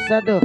Satu.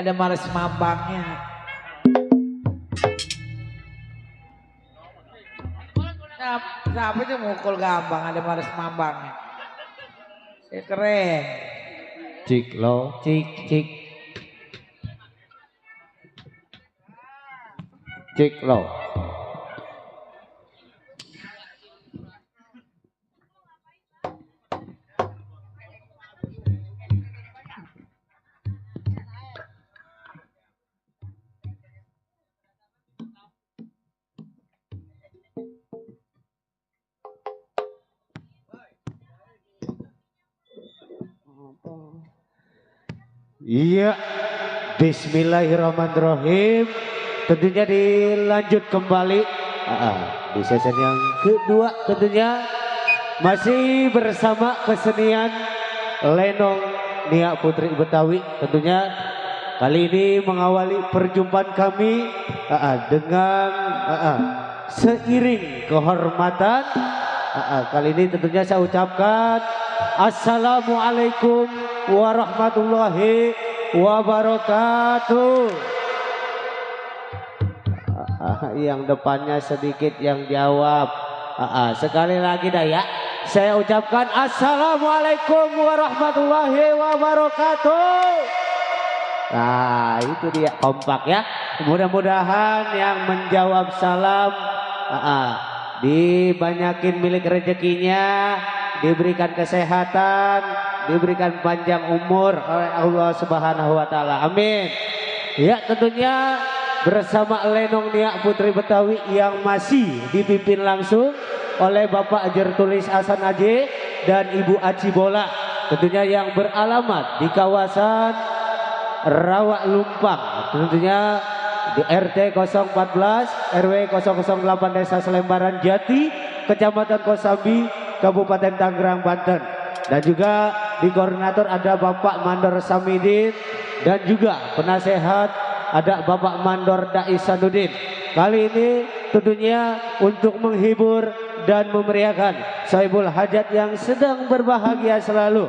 Ada males mabangnya. Siapa itu mukul gampang, ada males mabangnya. Ya keren. Cik lo, Cik. cik lo. Iya, bismillahirrahmanirrahim. Tentunya dilanjut kembali di season yang kedua, tentunya masih bersama kesenian Lenong Nia Putri Betawi. Tentunya kali ini mengawali perjumpaan kami dengan seiring kehormatan. Kali ini tentunya saya ucapkan Assalamualaikum warahmatullahi wabarakatuh. yang depannya sedikit yang jawab. Sekali lagi dah ya. Saya ucapkan assalamualaikum warahmatullahi wabarakatuh. Nah itu dia kompak ya. Mudah-mudahan yang menjawab salam dibanyakin milik rezekinya, diberikan kesehatan, diberikan panjang umur oleh Allah Subhanahu wa taala. Amin. Ya tentunya bersama Lenong Nia Putri Betawi yang masih dipimpin langsung oleh Bapak Jertulis Hasan Aje dan Ibu Aci Bola, tentunya yang beralamat di kawasan Rawa Lumpang, tentunya di RT 014 RW 008 Desa Selembaran Jati, Kecamatan Kosambi, Kabupaten Tangerang, Banten. Dan juga di koordinator ada Bapak Mandor Samidin dan juga penasehat ada Bapak Mandor Dai Sanudin. Kali ini tentunya untuk menghibur dan memeriahkan Sohibul Hajat yang sedang berbahagia selalu,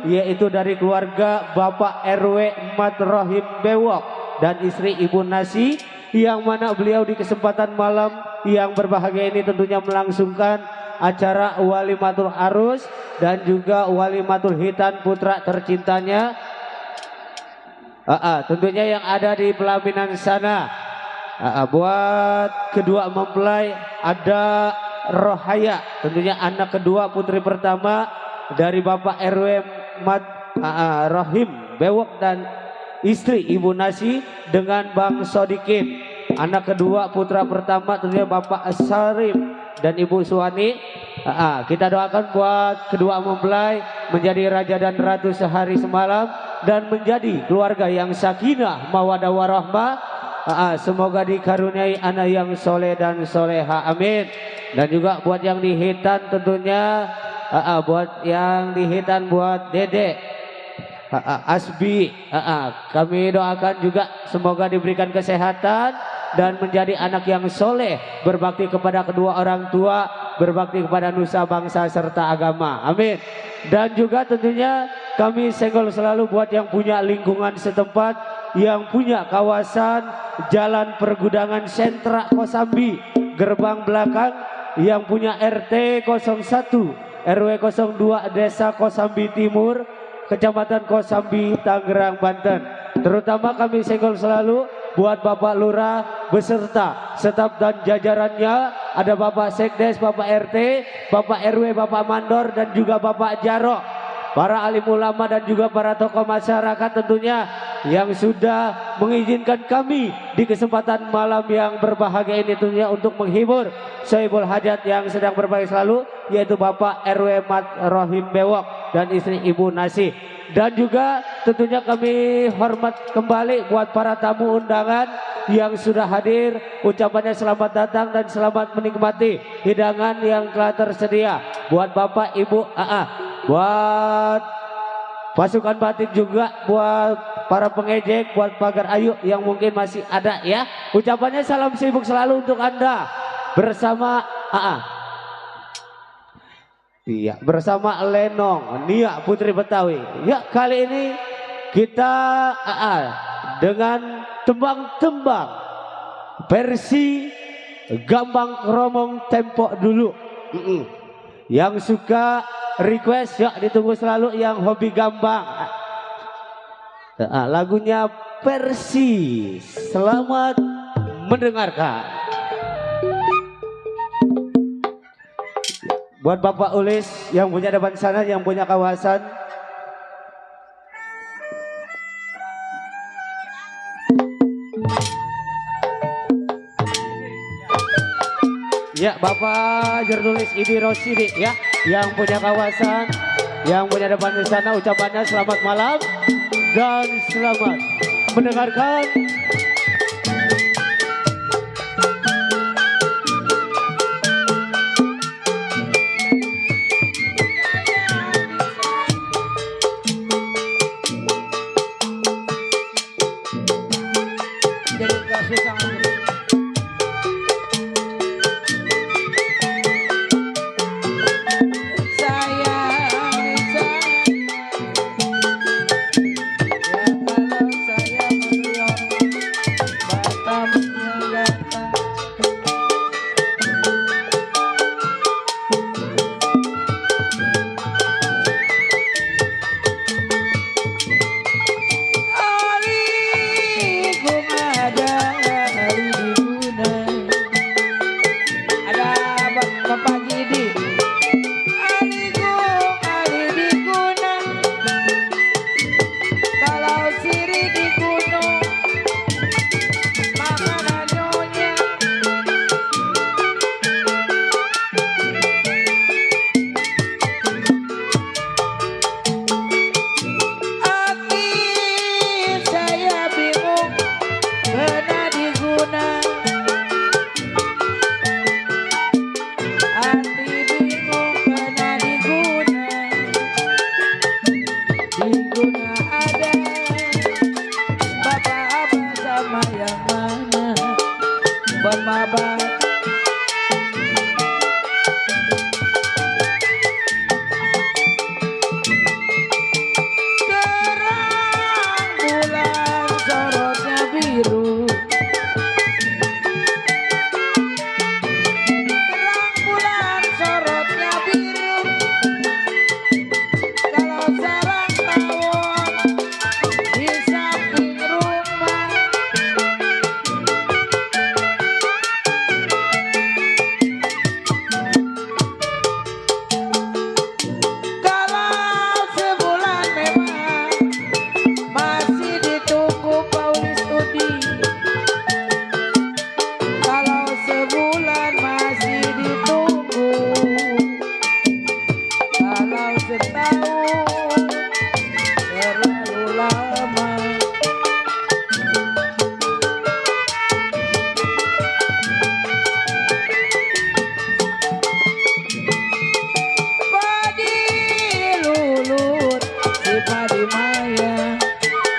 yaitu dari keluarga Bapak RW Mat Rohim Bewok dan istri Ibu Nasi, yang mana beliau di kesempatan malam yang berbahagia ini tentunya melangsungkan acara walimatul arus dan juga walimatul hitan putra tercintanya. Tentunya yang ada di pelaminan sana. Buat kedua mempelai ada Rohaya, tentunya anak kedua putri pertama dari Bapak RW Mat Rohim Bewok dan istri Ibu Nasi dengan Bang Sodikin. Anak kedua putra pertama tentunya Bapak Sarim dan Ibu Suwani. Kita doakan buat kedua mempelai menjadi raja dan ratu sehari semalam dan menjadi keluarga yang sakinah mawadah warahmah. Semoga dikaruniai anak yang soleh dan soleha, amin. Dan juga buat yang dihitan tentunya buat yang dihitan buat Dede Asbi, kami doakan juga semoga diberikan kesehatan dan menjadi anak yang soleh, berbakti kepada kedua orang tua, berbakti kepada nusa bangsa serta agama, amin. Dan juga tentunya kami senggol selalu buat yang punya lingkungan setempat, yang punya kawasan jalan pergudangan sentra Kosambi gerbang belakang, yang punya RT 01 RW 02 Desa Kosambi Timur, Kecamatan Kosambi, Tangerang, Banten. Terutama kami senggol selalu buat Bapak Lurah beserta staf dan jajarannya, ada Bapak Sekdes, Bapak RT, Bapak RW, Bapak Mandor dan juga Bapak Jaro, para alim ulama dan juga para tokoh masyarakat tentunya yang sudah mengizinkan kami di kesempatan malam yang berbahagia ini tentunya untuk menghibur Sohibul Hajat yang sedang berbahagia selalu, yaitu Bapak RW Mat Rohim Bewok dan istri Ibu Nasi. Dan juga tentunya kami hormat kembali buat para tamu undangan yang sudah hadir, ucapannya selamat datang dan selamat menikmati hidangan yang telah tersedia. Buat Bapak Ibu buat pasukan batik juga, buat para pengejek, buat pagar ayu yang mungkin masih ada ya. Ucapannya salam sibuk selalu untuk Anda bersama iya, bersama Lenong Nia Putri Betawi. Ya, kali ini kita dengan tembang-tembang versi Gambang Kromong Tempo dulu. Yang suka request ya ditunggu selalu, yang hobi gambang. Lagunya versi. Selamat mendengarkan. Buat Bapak Ulis yang punya depan sana, yang punya kawasan. Ya, Bapak Jertulis Idi Rosidi ya, yang punya kawasan, yang punya depan di sana, ucapannya selamat malam dan selamat mendengarkan. Maya.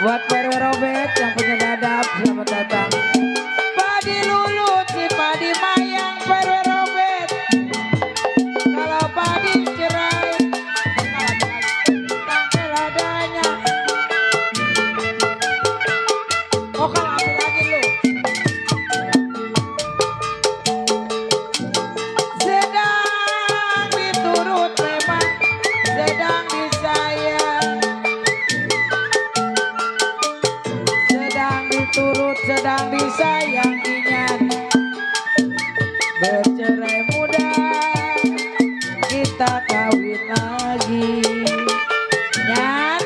Buat Perwe Robert yang punya dadap, selamat datang. Padi Lulut, si Padi Mayang, Perwe Robert. Kalau Padi cerai, tampil adanya. Oh kalau ada lagi lu. Sedang diturut memang, sedang disayang. Sedang diturut, sedang disayang ingat. Bercerai muda, kita kawin lagi. Nyan.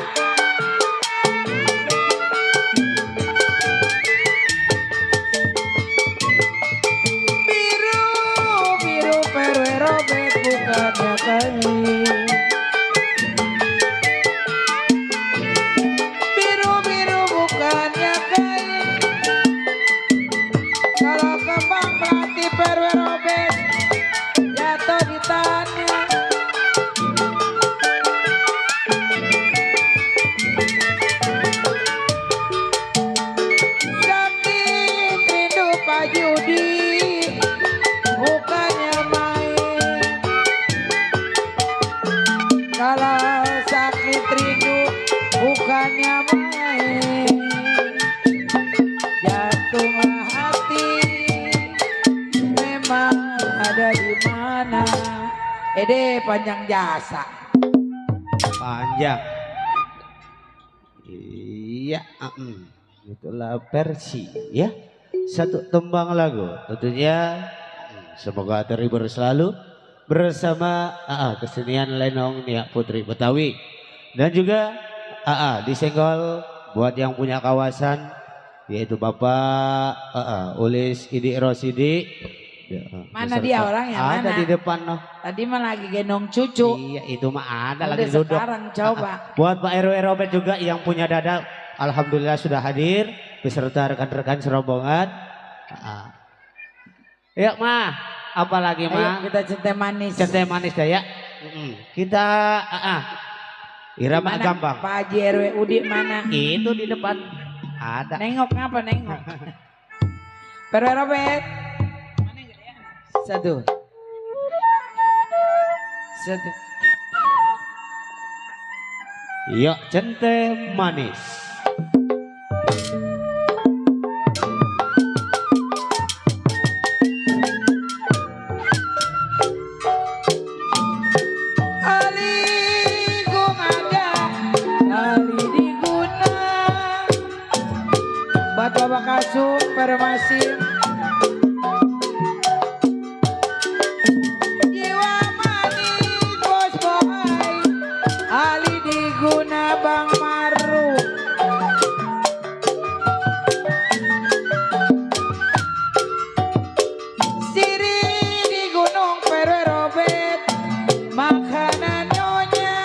Biru, biru Perwe Robert bukannya kain. Biru, biru bukannya kain. Kalau kembang melati Perwe Robert jatuh di tanah. Sakit rindu Pak Judi bukannya main. Kalau sakit rindu bukannya main. Jantunglah hati memang ada di mana. Ede panjang jasa. Panjang. Iya, itulah versi ya. Satu tembang lagu tentunya semoga terhibur selalu bersama kesenian Lenong Niak Putri Betawi dan juga disenggol buat yang punya kawasan yaitu Bapak Ulis Idi Rosidi. Mana dia orangnya, Ada mana? di depan noh. Tadi mah lagi gendong cucu. Iya itu mah ada Udah lagi duduk. sekarang coba. Buat Pak RW Robert juga yang punya dada, alhamdulillah sudah hadir beserta rekan-rekan serombongan. Yuk mah, apalagi Ayo mah? kita centeh manis. Centeh manis dah ya. Kita irama Mana gampang. Pak Haji RW Udi mana? Itu di depan ada. Nengok ngapa nengok? Perwe Robert. Satu. Satu. Yuk centeh manis. Ali gumada, ali diguna. Buat Bapak Kasum, Permasim. Jiwa manis bos boy, ali diguna Bang Maru. Siri di Gunung Perwe Robert, makanan nyonya.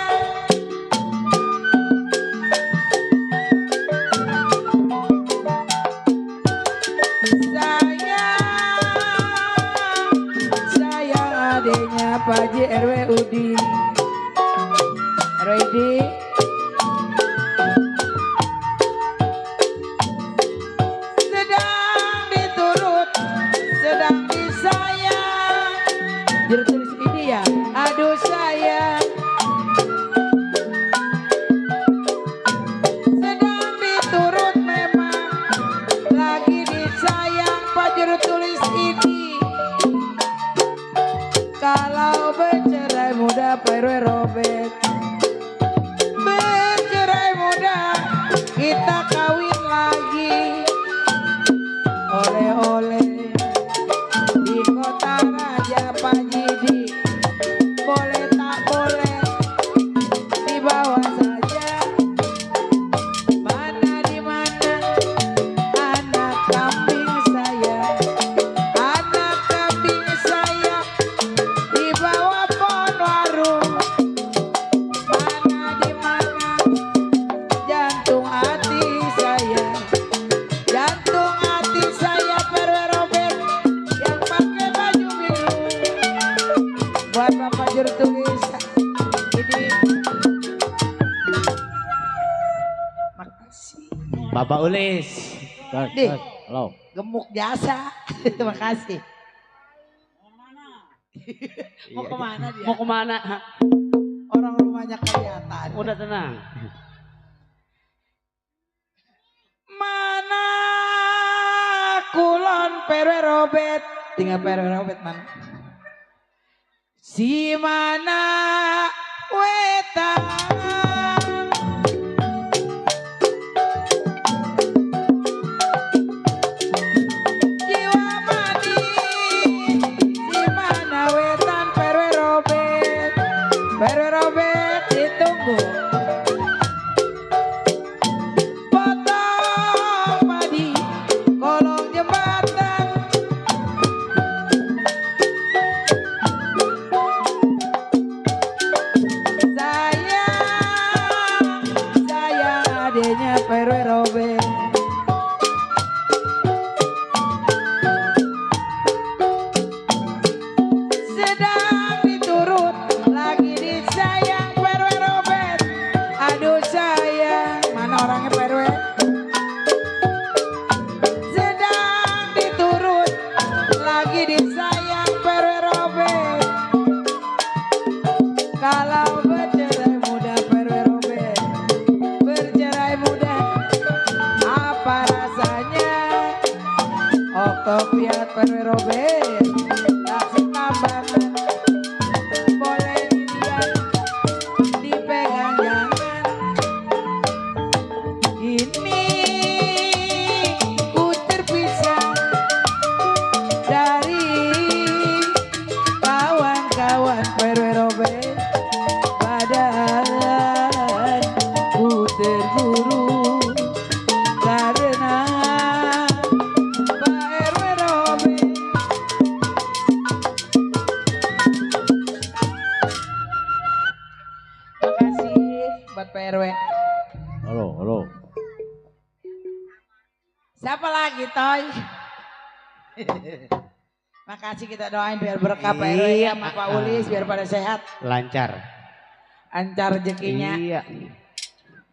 Sayang adiknya Pak Haji RW Udi. RW Udi. Sedang diturut, sedang disayang. Juru tulis ini ya, aduh sayang. Sedang diturut memang, lagi disayang Pak juru tulis ini. Kalau bercerai muda Perwe Robert, bercerai muda kita kawin lagi. Oleh-oleh di kota raja Pak Jidi, boleh tak boleh dibawa saja. Mana di mana anak kambing saya, anak kambing saya di bawah pohon warung. Mana di mana jantung hati Bapak Ulis. Dih. Halo. Gemuk jasa. Terima kasih. Mau kemana dia? Mau kemana? Orang rumahnya kelihatan. Udah tenang. Mana kulon perwe robet. Tinggal perwe robet mana? Si mana wetan. Jiwa mati. Si mana wetan perwe robet. Perwe robet ditunggu. Potong padi kolong jembatan. Saya adanya perwe robet. Sedang diturut lagi disayang perwe robet. Aduh sayang, mana orangnya perwe? Sedang diturut lagi disayang perwe robet. Kalau bercerai muda perwe robet, bercerai muda apa rasanya? Oktopiat perwe robet, taksi tambatan boleh dilihat, dipegang jangan. Ini ku terpisah dari kawan-kawan perwe robet. Padahal ku terguru karena perwe robet. Makasih buat PRW. Halo. Siapa lagi Toy? Makasih kita doain biar berkah PRW Iya, sama Pak Ulis biar pada sehat, Lancar. lancar rezekinya. Iya.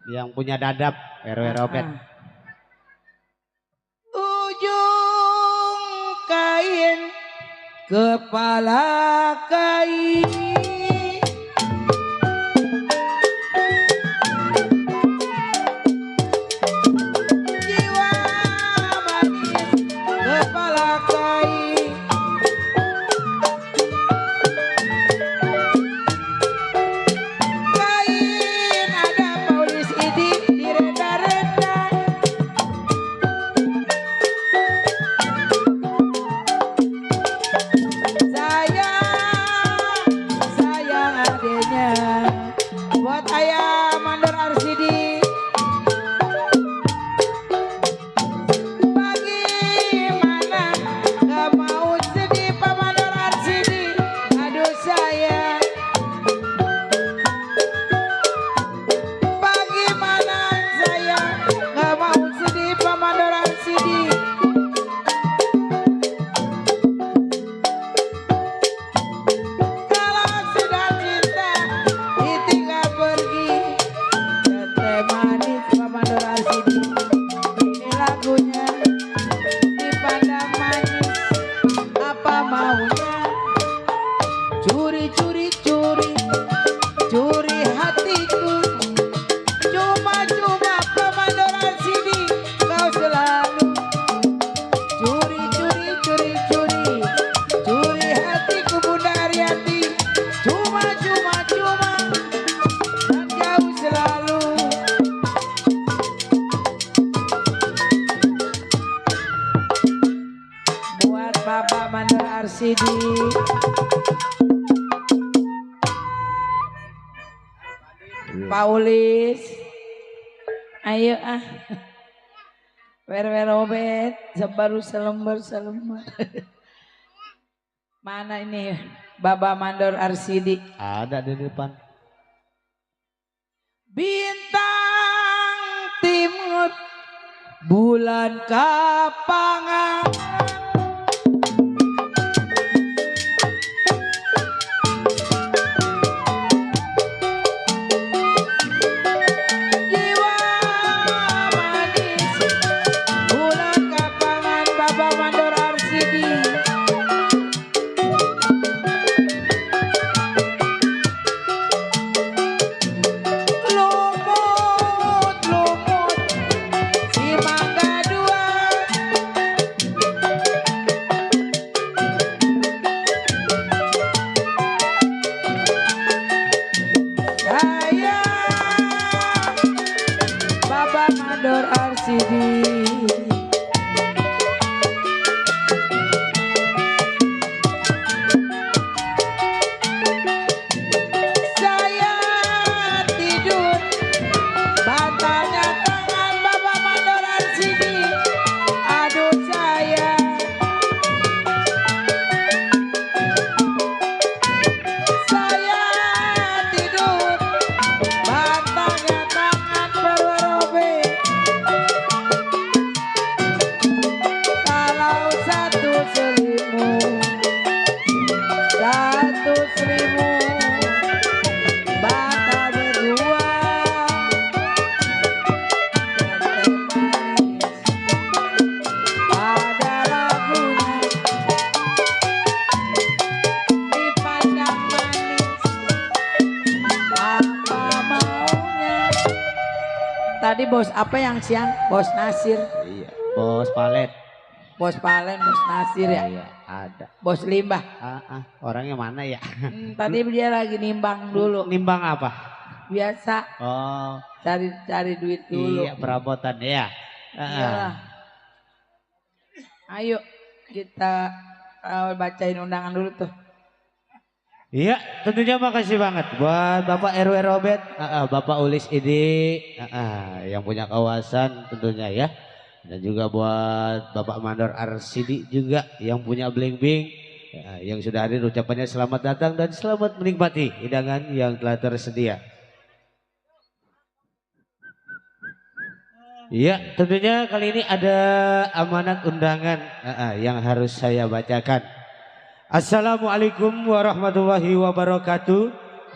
Yang punya dadap RW Robet. Ujung kain kepala kain. Jiwa manis kepala kain. Kain ada Paulis ini direnda-renda. Sayang adenya buat ayah mandor RCD. Bagaimana gak mau sedih Pak mandor RCD. Aduh sayang. Bagaimana saya gak mau sedih Pak mandor RCD. Kalau sudah cinta ditinggal pergi, teh manis Pak mandor RCD. Ini lagunya dipandang manis, apa maunya? Curi hatiku. Cuma Pak mandor RCD kau selalu curi hatiku Bunda Ariati. Cuma dan jauh selalu. Buat Bapak mandor RCD. Paulis, ayo ah, Robet, sebaru selembar. Mana ini Baba Mandor RCD? Ada di depan. Bintang timur, bulan kapangan. Jiwa Mandor Arsidi. Saya tidur, bantalnya tangan Bapak Mandor Arsidi. Aduh saya tidur, bantalnya tangan Perwerobe. Kalau satu selimut bantal berdua. Teh manis ada lagunya dipandang manis apa maunya. Tadi bos apa yang siang? Bos Nasir. Iya, Bos Palet. Bos Palen, Bos Nasir ya. Iya, ada. Bos Limbah. Orangnya mana ya? Tadi dia lagi nimbang dulu. Nimbang apa? Biasa Oh, cari duit dulu. iya perabotan ya. Iyalah. Ayo kita bacain undangan dulu tuh. Iya, tentunya makasih banget buat Bapak RW Robert, Bapak Ulis Idi, yang punya kawasan tentunya ya. Dan juga buat Bapak Mandor Arsidi juga yang punya bling-bling, yang sudah hadir, ucapannya selamat datang dan selamat menikmati hidangan yang telah tersedia. Iya, tentunya kali ini ada amanat undangan yang harus saya bacakan. Assalamualaikum warahmatullahi wabarakatuh.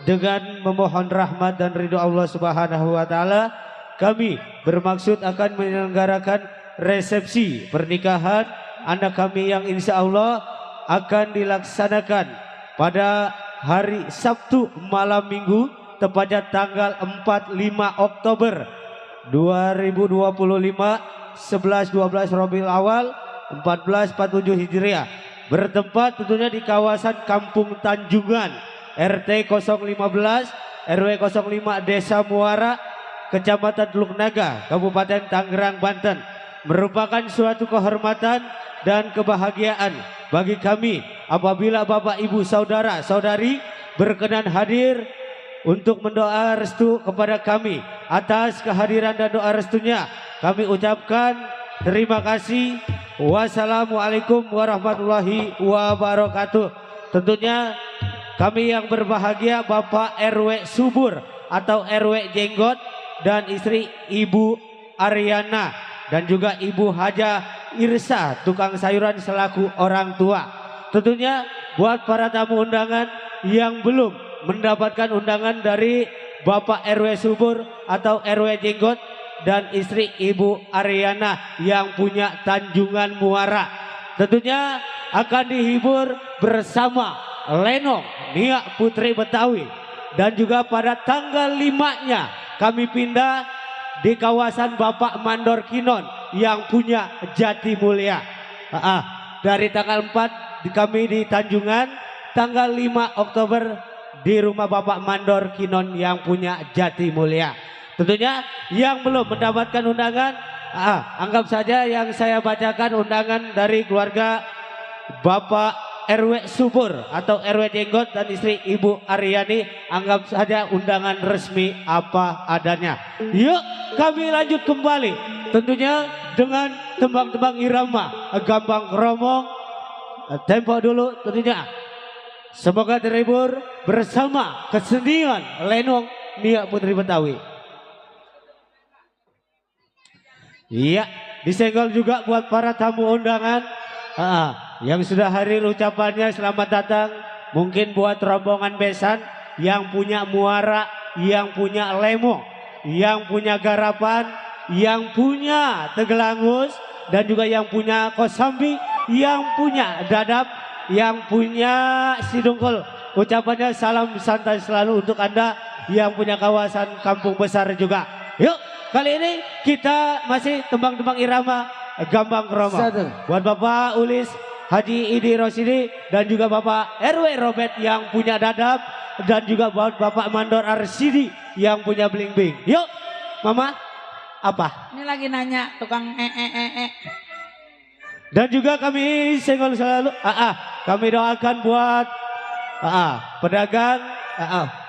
Dengan memohon rahmat dan ridho Allah Subhanahu wa taala, kami bermaksud akan menyelenggarakan resepsi pernikahan anak kami yang insya Allah akan dilaksanakan pada hari Sabtu malam minggu, tepatnya tanggal 4-5 Oktober 2025, 11-12 Rabiul Awal 1447 Hijriah, bertempat tentunya di kawasan Kampung Tanjungan, RT 015 RW 05 Desa Muara, Kecamatan Teluk Naga, Kabupaten Tangerang, Banten. Merupakan suatu kehormatan dan kebahagiaan bagi kami apabila Bapak Ibu Saudara Saudari berkenan hadir untuk mendoa restu kepada kami. Atas kehadiran dan doa restunya kami ucapkan terima kasih. Wassalamualaikum warahmatullahi wabarakatuh. Tentunya kami yang berbahagia Bapak RW Subur atau RW Jenggot dan istri Ibu Ariana dan juga Ibu Haja Irsa tukang sayuran selaku orang tua. Tentunya buat para tamu undangan yang belum mendapatkan undangan dari Bapak RW Subur atau RW Jenggot dan istri Ibu Ariana yang punya Tanjungan Muara, tentunya akan dihibur bersama Lenong Nia Putri Betawi. Dan juga pada tanggal 5-nya kami pindah di kawasan Bapak Mandor Kinon yang punya Jati Mulia. Dari tanggal 4 kami di Tanjungan, tanggal 5 Oktober di rumah Bapak Mandor Kinon yang punya Jati Mulia. Tentunya yang belum mendapatkan undangan, anggap saja yang saya bacakan undangan dari keluarga Bapak RW Subur atau RW Jenggot dan istri Ibu Aryani, anggap saja undangan resmi apa adanya. Yuk kami lanjut kembali tentunya dengan tembang-tembang irama Gambang Kromong. Tempo dulu tentunya. Semoga terhibur bersama kesenian Lenong Nia Putri Betawi. Iya, disenggol juga buat para tamu undangan yang sudah hadir, ucapannya selamat datang. Mungkin buat rombongan besan yang punya Muara, yang punya Lemo, yang punya Garapan, yang punya Tegelangus, dan juga yang punya Kosambi, yang punya Dadap, yang punya Sidungkul. Ucapannya salam santai selalu untuk Anda yang punya kawasan Kampung Besar juga. Yuk, kali ini kita masih tembang-tembang irama Gambang Kromong. Buat Bapak Ulis Haji Idi Rosidi dan juga Bapak RW Robert yang punya Dadap, dan juga buat Bapak Mandor Arsidi yang punya Bling Bling. Yuk Mama, Apa? Ini lagi nanya tukang Dan juga kami senggol selalu. Kami doakan buat pedagang.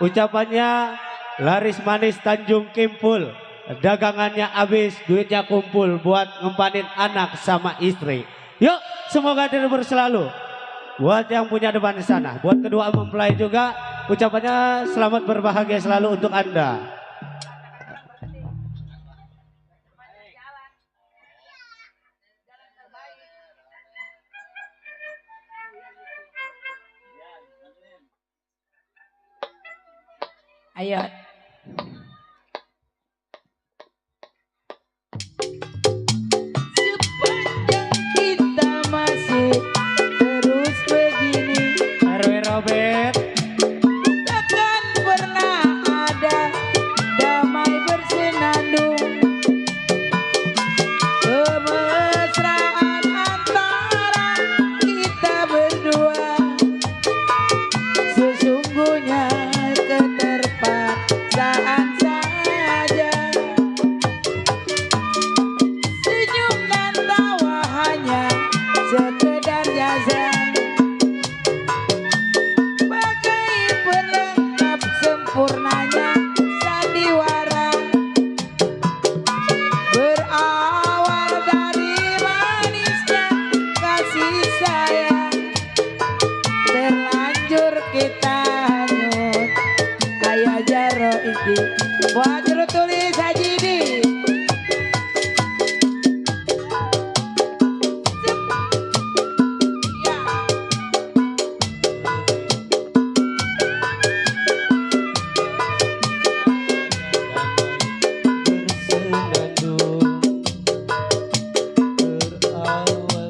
Ucapannya laris manis Tanjung Kimpul. Dagangannya habis, duitnya kumpul buat ngempanin anak sama istri. Yuk, semoga terus selalu. Buat yang punya depan sana, buat kedua mempelai juga, ucapannya selamat berbahagia selalu untuk Anda. Ayo. Sepanjang kita masih terus begini, RW Robert. takkan pernah ada damai bersenandung. Kemesraan antara kita berdua sesungguhnya keterpaksaan saja. Senyum dan tawa hanya sekedar jasa, bagai pelengkap sempurnanya sandiwara. Berawal dari manisnya kasih sayang, terlanjur kita hanyut. Ayah jaro iki buat jero tulis haji di. Ya. Bersenandung berawal.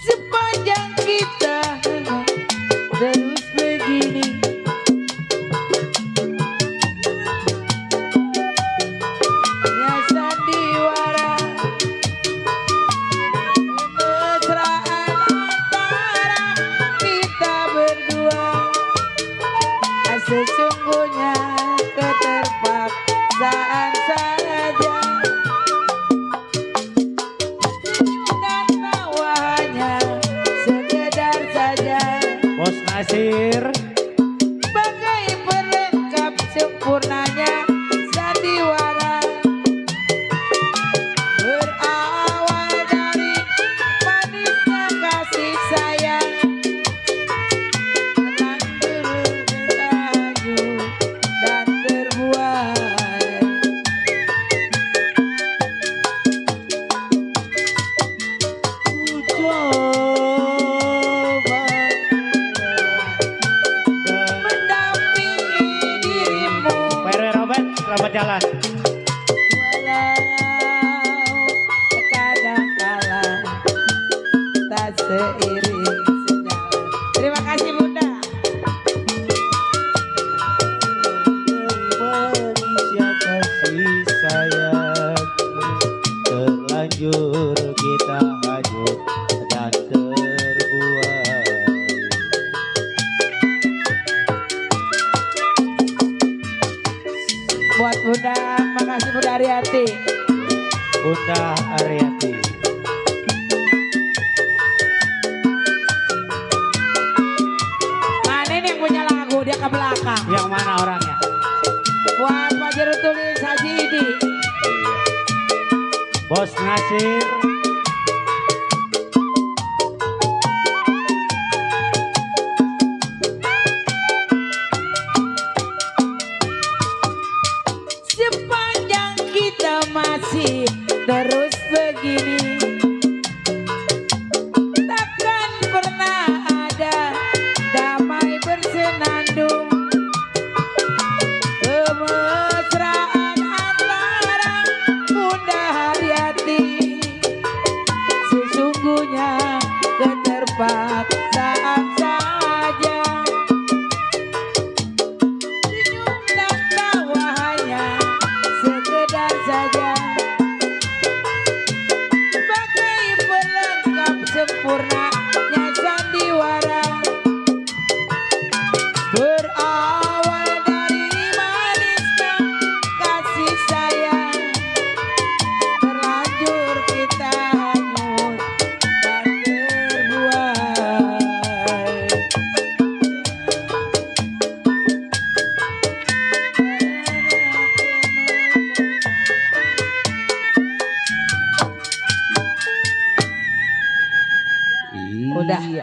Sepanjang kita terus begini, ya sandiwara. Kemesraan antara kita berdua sesungguhnya keterpaksaan saja. Dan tawa hanya sekedar saja, Bos Nasir. bagai pelengkap sempurnanya sandiwara. Berawal dari manisnya kasih sayang, terlanjur kita hanyut dan terbuai. Mendampingi dirimu RW Robert, selamat jalan. walau kadang kala tak seiring sejalan. Terima kasih Bunda. Manusia kasih sayang, terlanjur kita hanyut dan terbuai. Buat Bunda, makasih Bunda Ariati. Bunda Ariati. Mana ini yang punya lagu, dia ke belakang. Yang mana orangnya? Buat Pak Jero tulis Haji Idi. Bos Nasir. Sepanjang kita masih terus begini, takkan pernah ada damai bersenandung.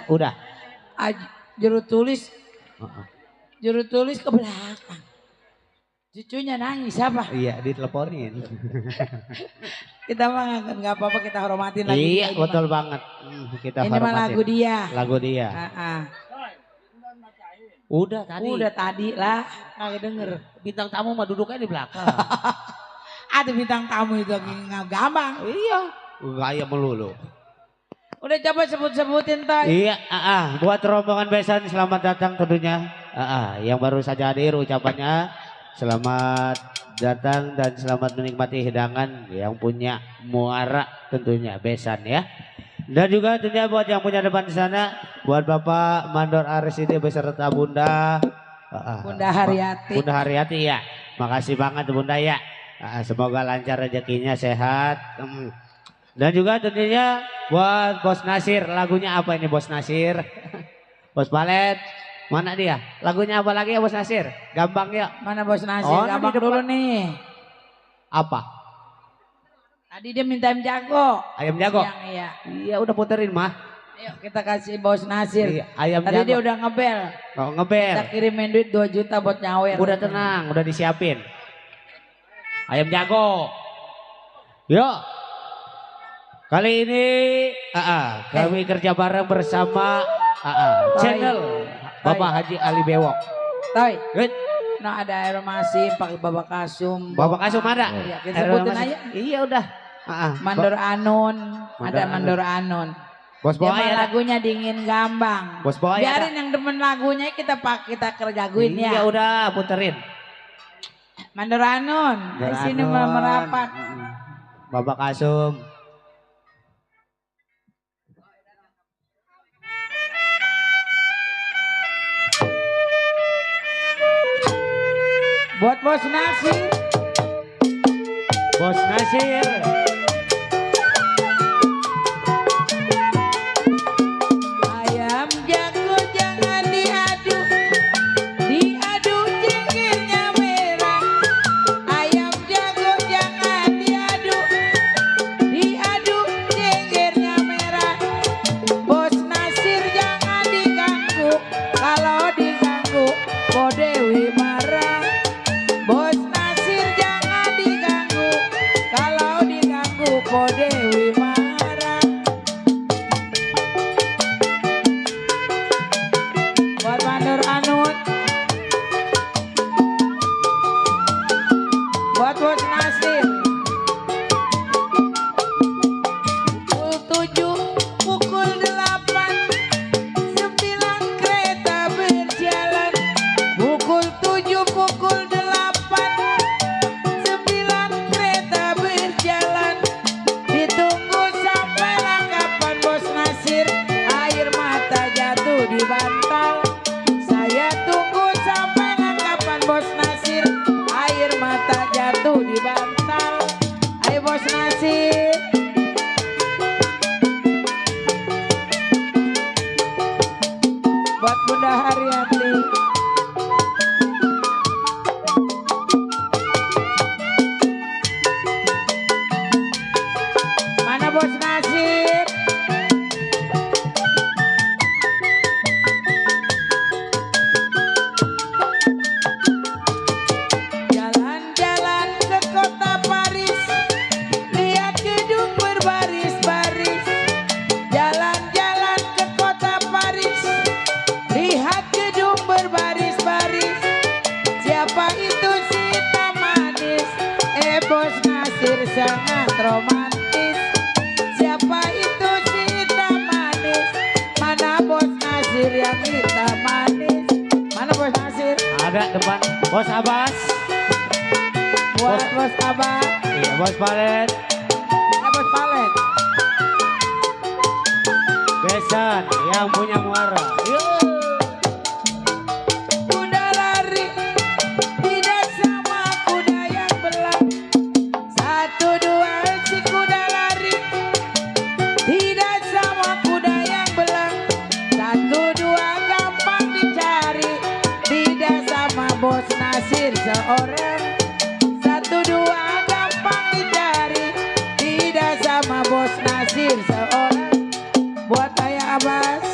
Udah. Juru tulis Heeh. juru tulis ke belakang. Cucunya nangis siapa? Iya, diteleponin. Kita mah nggak apa-apa, kita hormatin lagi. Iya, betul banget. Kita Ini mah hormatin. lagu dia. Lagu dia. Udah tadi. Udah tadi lah, nggak denger. Bintang tamu mah duduknya di belakang. Ada bintang tamu itu lagi nggak gampang. Iya. Gaya melulu. Udah coba sebut-sebutin Toy. Iya, buat rombongan besan selamat datang tentunya. Yang baru saja hadir ucapannya selamat datang dan selamat menikmati hidangan yang punya muara tentunya besan ya. Dan juga tentunya buat yang punya depan di sana, buat Bapak Mandor Arsidi beserta Bunda Bunda Haryati. Bunda Haryati ya. Makasih banget Bunda ya. Semoga lancar rezekinya, sehat. Dan juga tentunya buat Bos Nasir, lagunya apa ini Bos Nasir? Bos Palet, mana dia? Lagunya apa lagi ya Bos Nasir? Gampang ya. Mana Bos Nasir? Oh, Gampang dulu nih. Apa? Tadi dia minta ayam jago. Ayam jago? Iya. Iya udah puterin mah. Ayo kita kasih Bos Nasir. Iya, ayam Tadi jago. dia udah ngebel. Oh, ngebel. Kita kirimin duit 2 juta buat nyawer. Udah tenang, udah disiapin. Ayam jago. Yuk. Kali ini kami kerja bareng bersama channel Bapak Haji Ali Bewok. Toy. Good. Nah ada air masin pakai Bapak Kasum. Bapak Kasum ada? Iya, kita sebutin aja. Iya udah. Mandor Anon, ada Mandor Anon. Bos bawa ya. Lagunya dingin gambang. Bos bawa ya. Biarin yang demen lagunya kita kerjaguin ya. Iya udah puterin. Mandor Anon, di sini merapat. Bapak Kasum. Buat Bos Nasir. Bos Nasir. Ayam jago jangan diadu, diadu cengkirnya merah. Ayam jago jangan diadu, diadu cengkirnya merah. Bos Nasir jangan diganggu, kalau diganggu Ko Dewi marah. Bos Nasir jangan diganggu, kalau diganggu Ko Dewi marah. Buat Mandor Anut, buat Bos Nasir. Pukul 7, pukul 8, 9 kereta berjalan. Pukul 7, pukul 8, 9 kereta berjalan. Ditunggu sampailah kapan Bos Nasir, air mata jatuh di bantal. Saya tunggu sampailah kapan Bos Nasir, air mata jatuh di bantal. Ayo Bos Nasir. Buat Bunda Haryati. Mana Bos Nasir? Jalan-jalan ke kota Paris, lihat gedung berbaris-baris. Jalan-jalan ke kota Paris, lihat gedung berbaris-baris. Siapa itu si hitam manis? Bos Nasir sangat romantis. Siapa itu si hitam manis? Mana Bos Nasir yang hitam manis? Mana Bos Nasir? Ada depan Bos Abbas. Buat Bos Abah. Iya, Bos Palet. Mana Bos Palet? Besan yang punya muara. Yuk. Kuda lari tidak sama kuda yang belang. 1, 2 si kuda lari tidak sama kuda yang belang. 1, 2 gampang dicari, tidak sama Bos Nasir seorang. 1, 2 gampang dicari, tidak sama Bos Nasir seorang. Buat Ayah Abbas.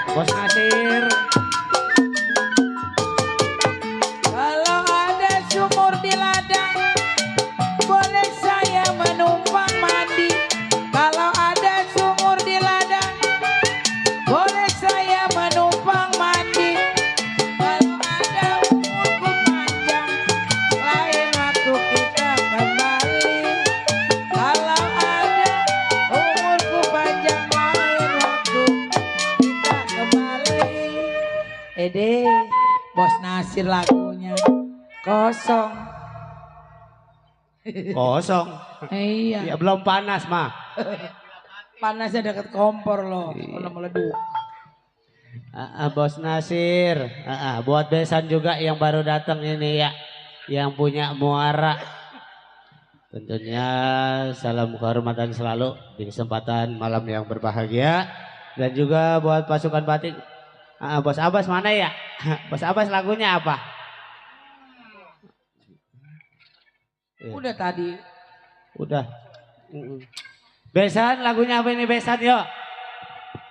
Bos Nasir. Kalau ada sumur di ladang, boleh saya menumpang mandi. Kalau ada sumur di ladang, boleh saya menumpang mandi. Kalau ada umurku panjang, lain waktu kita kembali. Kalau ada umurku panjang, lain waktu kita kembali. Ede, Bos Nasir lagunya kosong. Kosong. Iya. Ya belum panas mah. Panasnya dekat kompor loh, kalau meleduk. Bos Nasir, buat besan juga yang baru datang ini ya, yang punya muara. Tentunya salam kehormatan selalu di kesempatan malam yang berbahagia. Dan juga buat pasukan batik. Bos Abbas mana ya? Bos Abbas lagunya apa? Udah tadi. Udah. Besan lagunya apa ini besan yuk?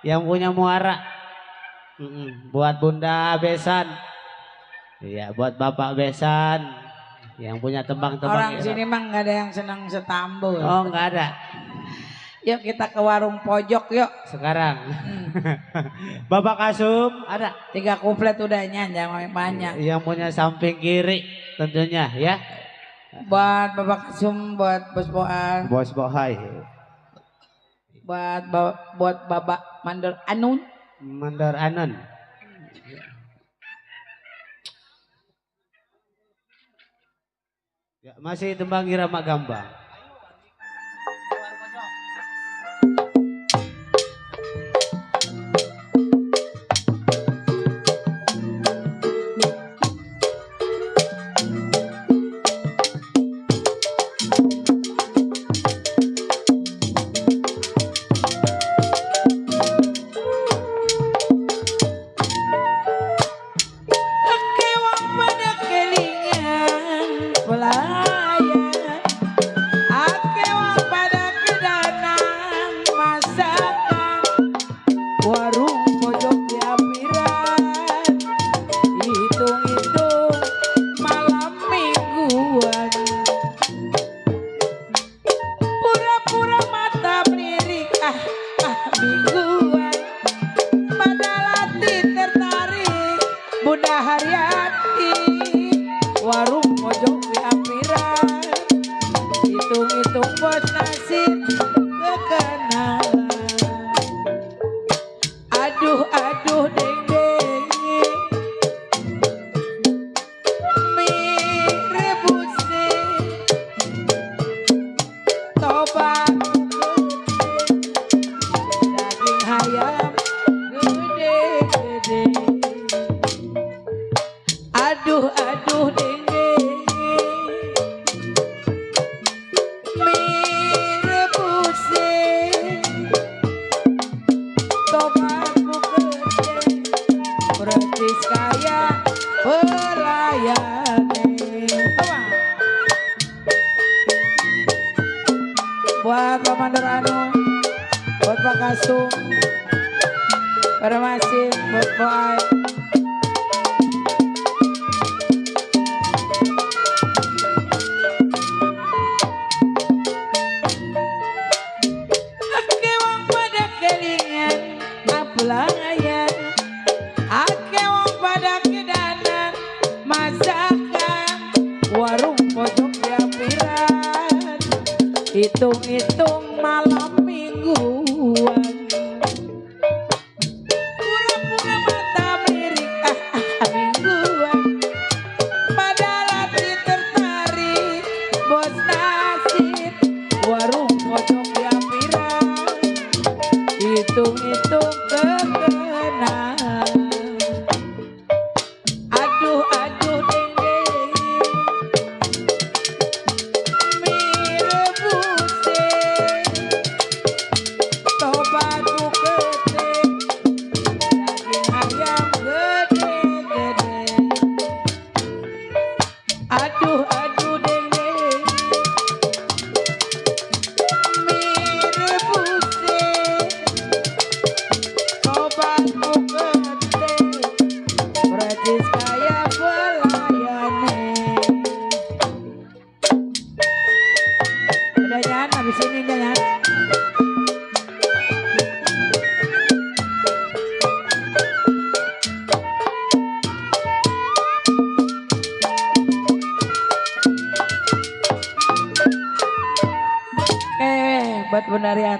Yang punya muara. Buat Bunda besan. Iya, buat Bapak besan. Yang punya tembang-tembang. Orang sini mah nggak ada yang senang setambul. Oh, nggak ada. Yuk kita ke warung pojok yuk. Sekarang. Bapak Kasum ada. 3 kuplet udah jangan banyak. Yang punya samping kiri tentunya ya. Buat Bapak Kasum, buat Bos Boan, Bos Bohai. buat Bapak Mandor Anun. Mandar Anon. Ya, masih tembang irama gambang. Kewang pada kelingan pelayan, akewang pada kedanan masakan, warung pojok di ampiran, hitung-hitung malam mingguan, pura-pura mata melirik mingguan, pada latih tertarik Bunda Haryati, warung pojok di ampiran, hitung-hitung Bos Nasir kekenalan. Aduh aduh deng deng, mie rebuse, tobat daging ayam gede-gede. Aduh aduh deng deng, mie rebuse, tomatku gede, persis kaya pelayane. Buat Pak Mandor Anu, buat Pak Kasum, pada masih buat Boai. Akewang pada kelingan apelayan, akewang pada kedanan masakan, warung pojok di ampiran, hitung-hitung malam mingguan, pura-pura mata melirik mingguan, pada latih tertarik Bos Nasir, warung pojok di ampiran, hitung-hitung kekenalan. Aduh aduh deng deng, mie rebuse,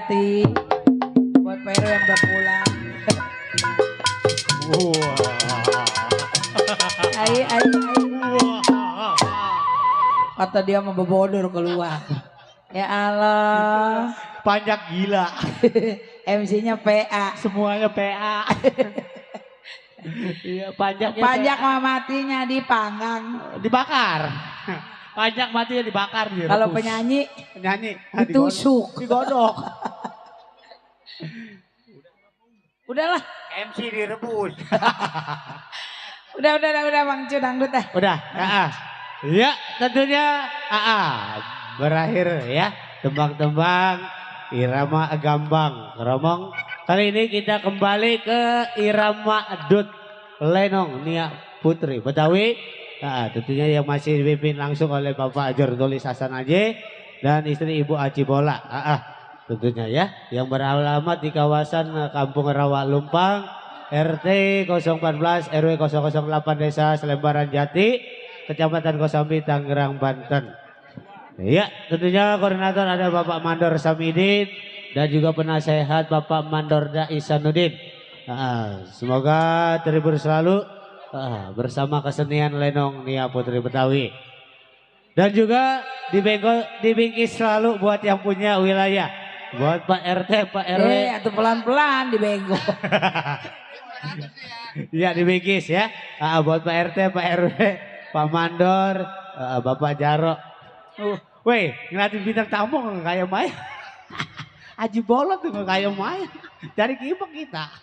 hati buat Pak RW yang udah pulang. Ai. Kata dia mau bebodor keluar. Ya Allah. Panjang gila. MC-nya PA. Semuanya PA. Iya, Pajak sama matinya dipanggang. Dibakar. Pajak matinya dibakar dia. Kalau penyanyi ditusuk. Digodok. Udahlah. MC direbus. Udah Bang Cu dangdut dah. Udah, ya tentunya berakhir ya tembang-tembang irama gambang keromong. Kali ini kita kembali ke irama Dut Lenong Nia Putri Betawi. Tentunya yang masih dipimpin langsung oleh Bapak Jordolis Hasan Aje dan istri Ibu Aci Bola. Tentunya ya yang beralamat di kawasan Kampung Rawa Lumpang, RT 014 RW 008 Desa Selembaran Jati, Kecamatan Kosambi, Tangerang, Banten. Ya, tentunya koordinator ada Bapak Mandor Samidin dan juga penasehat Bapak Mandorda Isanuddin. Semoga terhibur selalu bersama kesenian Lenong Nia Putri Betawi. Dan juga dibingkis selalu buat yang punya wilayah. Buat Pak RT, Pak RW. Atau pelan-pelan dibego. Ya dibingkis ya. Buat Pak RT, Pak RW, Pak Mandor, Bapak Jarok. Weh, ngeliatin bintang tamu kayak Maya. Aji Bolot tuh kayak Maya. Dari kibak kita.